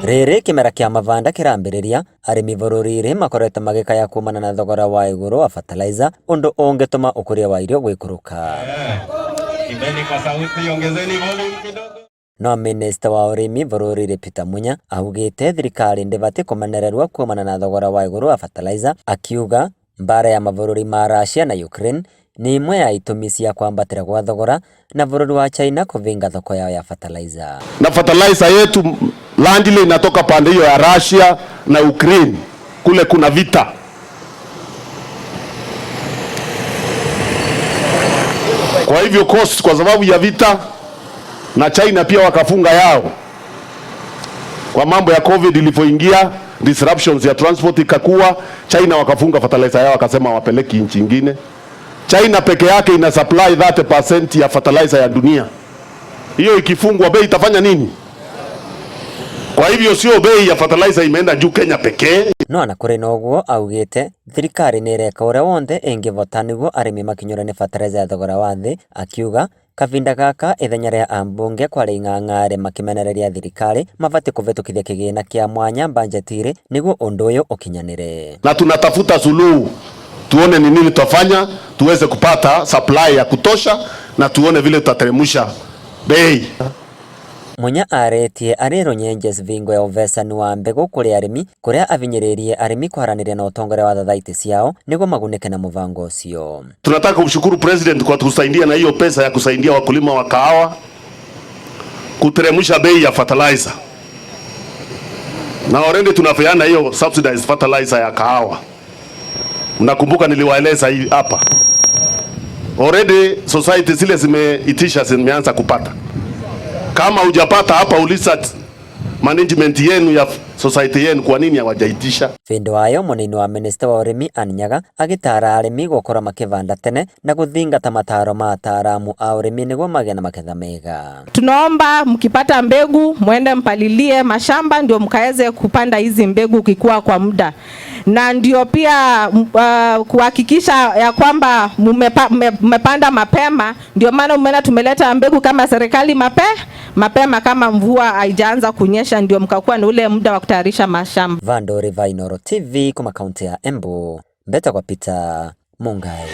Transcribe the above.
Rĩrĩ kĩmera kĩa mavanda kĩrambĩrĩria, arĩmi bũrũri-inĩ makoretwo magĩkaya kumana na thogora wa igũrũ wa fertilizer, ũndũ ũngĩtũma ũkũria wa irio gwĩkũrũka. Imbeni kwa sauti, ongezeni volume kidogo. No minista wa ũrĩmi bũrũri-inĩ Peter Munya augĩte thirikari ndĩbatiĩ kũmenererwo kumana na thogora wa igũrũ wa fertilizer, akiuga mbara ya mabũrũri ma Russia na Ukraine nĩ imwe ya itũmi cia kwambatĩra gwa thogora na bũrũri wa China kũvinga thoko yao ya fertilizer. Na fertilizer yetu landile inatoka pande hiyo ya Russia na Ukraine, kule kuna vita. Kwa hivyo cost, kwa sababu ya vita na China pia wakafunga yao kwa mambo ya COVID ilivyoingia, disruptions ya transport ikakua, China wakafunga fertilizer yao, wakasema wapeleki nchi ingine. China peke yake ina supply 30% ya fertilizer ya dunia. Hiyo ikifungwa bei itafanya nini? Kwa hivyo sio bei ya fertilizer imeenda juu Kenya pekee. No ona kũrĩ na ũguo augĩte thirikari nĩ ĩreka ũrĩa wonthe ĩngĩvota nĩguo arĩmi makinyĩrwo nĩ fertilizer ya thogora wa thĩ, akiuga kavinda gaka ithenya rĩa ambunge kwarĩ ing'ang'arĩ makĩmenereria thirikari mabatiĩ kũvĩtũkithia kĩgĩna kĩa mwanya bajeti-inĩ nĩguo ũndũ ũyũ ũkinyanĩre. Na tunatafuta suluhu, tuone ni nini tutafanya tuweze kupata supply ya kutosha na tuone vile tutateremsha bei. Munya arĩtie arĩ Runyenjes vingo ya ũvecani wa mbegũ kũrĩ arĩmi kũrĩa avinyĩrĩirie arĩmi kwaranĩria na ũtongoria wa thathaitĩ ciao nĩguo magunĩke na mũvango ũcio. Tunataka kumshukuru president kwa kutusaidia na hiyo pesa ya kusaidia wakulima wa kahawa kuteremsha bei ya fertilizer, na already tunapeana hiyo subsidized fertilizer ya kahawa. Mnakumbuka niliwaeleza hii hapa. Already society zile zimeitisha zimeanza kupata. Kama hujapata hapa, uliza management yenu ya society yenu kwa nini hawajaitisha. Bĩndũ wayo mũnini wa minista wa ũrĩmi Ann Nyaga agĩtara arĩmi gũkorwo makĩvanda tene na gũthingata mataro ma ataaramu a ũrĩmi nĩguo magĩe na maketha mega. Tunaomba mkipata mbegu mwende mpalilie mashamba ndio mkaweze kupanda hizi mbegu kikua kwa muda, na ndio pia kuhakikisha ya kwamba mmepanda mapema. Ndio maana umeona tumeleta mbegu kama serikali mapema kama mvua haijaanza kunyesha, ndio mkakuwa na ule muda wa kutayarisha mashamba. Vandori va Inooro TV kuma kaunti ya Embu, Mbeta kwa Peter Mungai.